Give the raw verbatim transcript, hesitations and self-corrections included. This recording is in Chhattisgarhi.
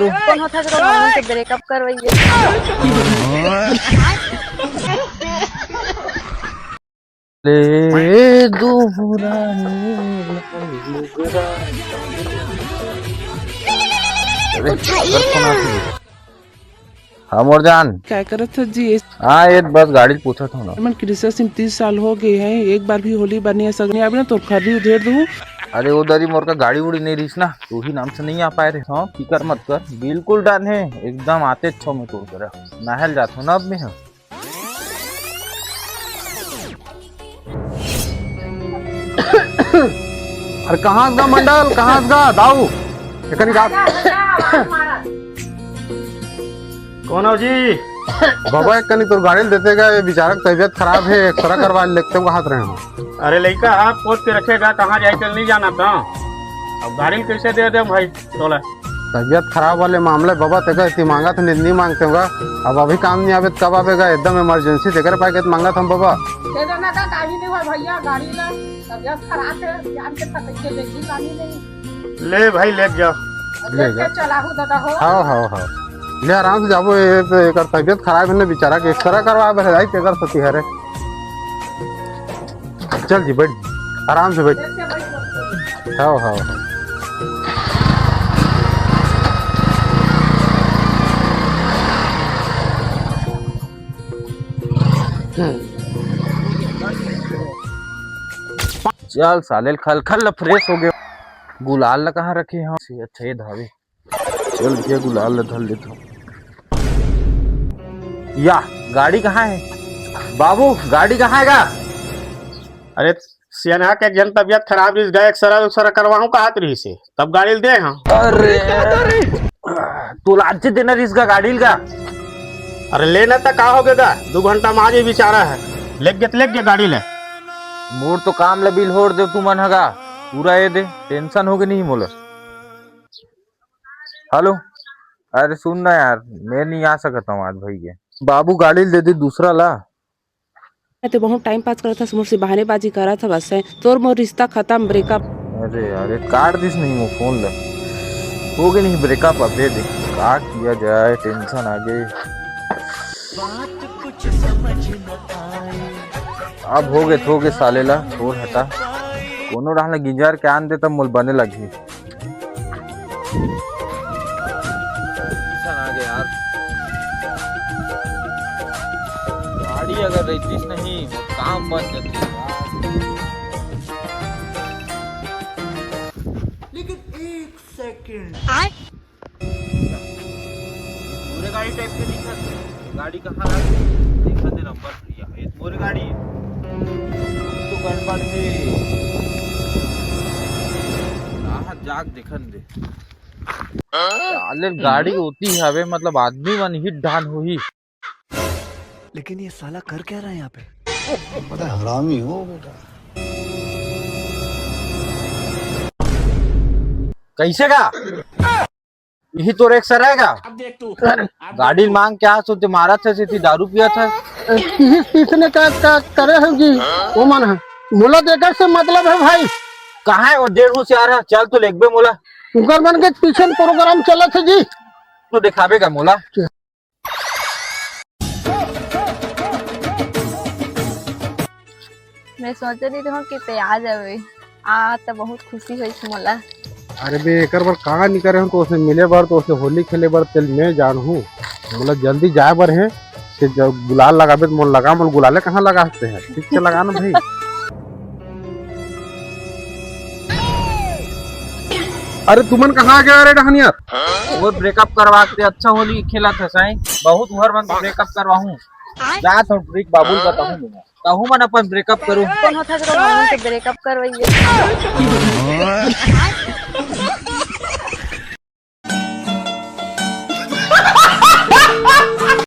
कौन होता है जो लोगों के ब्रेकअप करवाइए? ले दोहरानी। अरे, अरे, कौन आती है? हाँ, मोर जान। काय करत हस जी? हाँ, ये बस गाड़ी पूछत हूँ ना। मन कृष्णा सिंह तीस साल हो गए हैं, एक बार भी होली बार नहीं आ सकने। अब ना तोर खर्री उधेड़ दूँ। अरे, वो दरी मोर का गाड़ी उड़ी नहीं रहीस ना, तो उही नाम से नहीं आ पाए रहे। हाँ, फिकर मत कर, बिल्कुल डन है, एकदम आते छो में तोर करा। नहल जात हूँ ना अब मैं, हाँ। अरे कहाँ गा मंडल, कहाँ गा दाऊ? एकनी गा। कौन हो जी? बाबा, एक कनी तोर गाड़ी ल देते गा, ये बेचारा के तबीयत खराब है, एक्सरा करवा लेते हुए हाथ रहे हो। अरे लइका, आप पोत के रखेगा, कहाँ जाए के नहीं जाना था। अब गाड़ी ल कैसे दे दे भाई तोला? तबीयत खराब वाले मामले बाबा, तेकर इतनी मांगा था, नहीं मांगते होगा। अब अभी काम नहीं आवे तो कब आवेगा? एकदम इमरजेंसी, तेकर पाए के तो मांगा था हम बाबा। दे देना का गाड़ी नहीं हुआ भैया, गाड़ी ला, तबीयत खराब है, जान के थक के लेगी गाड़ी नहीं। ले भाई, ले जाओ। ले ले जा। चलाहू दादा हो। हाँ, हाँ, हाँ। ले आराम से जाबो, ये तो एकर तबीयत खराब है ना बेचारा के, एक्सरा करवा बस जाई, तेकर सती हरे। चल जी, बैठ, आराम से बैठ। हाँ, हाँ, हाँ। चल साले, खल खल फ्रेश हो गए। गुलाल ला कहाँ रखे हैं? अच्छा, ये धावे। चल भैया, गुलाल ला धर लेता हूँ। या गाड़ी कहाँ है बाबू? गाड़ी कहाँ है गा? अरे सियाना के एक जन तबीयत खराब रहिस गा, एक्सरा उक्सरा करवाहूँ कहत रहिस हे, तब गाड़ी ल दे हाँ। अरे तू लाजे देना रहिस गा गाड़ी ल गा। अरे लेना त का हो गे गा, दू घंटा में आ जाई बेचारा है, लेग गे त लेग गे गाड़ी ले। मोर तो काम ले बिल होर दे तू मन हगा, पूरा ये दे, टेंशन हो गे नहीं मोला। हेलो, अरे सुन ना यार, मैं नहीं आ सकता हूँ आज भाई के। बाबू गाड़ी ल दे दी दूसरा ला। मैं तो बहुत टाइम पास करत हस, मोर से बहानेबाजी करत हस बस, है तोर मोर रिश्ता खत्म, ब्रेकअप। अरे यार, ये काट दिस नहीं वो फोन ले, हो गए नहीं ब्रेकअप, अब दे दे, का किया जाए, टेंशन आ गई। अब हो गए, हो गए साले ला, छोड़ हटा, कोनो डाहला गिंजार के आन दे तब मोल बने लगी। टेंशन आ गया यार। गाड़ी अगर रहतीस नहीं, वो काम बन जाती यार। लेकिन एक सेकंड। पूरे गाड़ी टाइप के दिखत हे। गाड़ी कहाँ है? दिखत हे नंबर। या, ये पूरे गाड़ी है। तो गड़बड़ है। राहत जाग देखन दे। साले गाड़ी होती हवे, मतलब आदमी मन ही डान होही। लेकिन ये साला कर क्या रहा है यहाँ पे? बड़ा हरामी हो बेटा। कैसे का? यही तोर एक्सरा हे गा? अब देख तू, अब गाड़ी देख तू। मांग के आ सोचे मारा था, सीधी दारू पिया था। इही पीछने का, का करे हो जी? वो मन है। मोला देकर से मतलब है भाई। कहाँ है वो डेढ़ होशियार है? चल तो लेगबे मोला। उनकर मन के पीछे प्रोग्राम चलत है जी। तो दिखाबे का मोला? मैं सोचे रही रहूं कि ते आ जावे, आ त बहुत खुशी होइस मोला। अरे बे, एकर बर का नहीं करे हूँ, तो उसे मिले बर, तो उसे होली खेले बर, तेल मैं जान हूँ। मोला जल्दी जाए बर है, कि जब गुलाल लगाबे तो मोल लगा, मोल गुलाले कहाँ लगा सकते हैं, ठीक से लगा ना भाई। अरे तुमन कहाँ आ गया रे डहनिया? वो ब्रेकअप करवा के अच्छा होली खेला था साईं, बहुत हर मन ब्रेकअप करवाहूँ। जा तो ट्रिक बाबू ल बताहूँ मैं। कहूँ मन अपन ब्रेकअप करूँ। कौन होता है जो लोगों के ब्रेकअप करवाइए?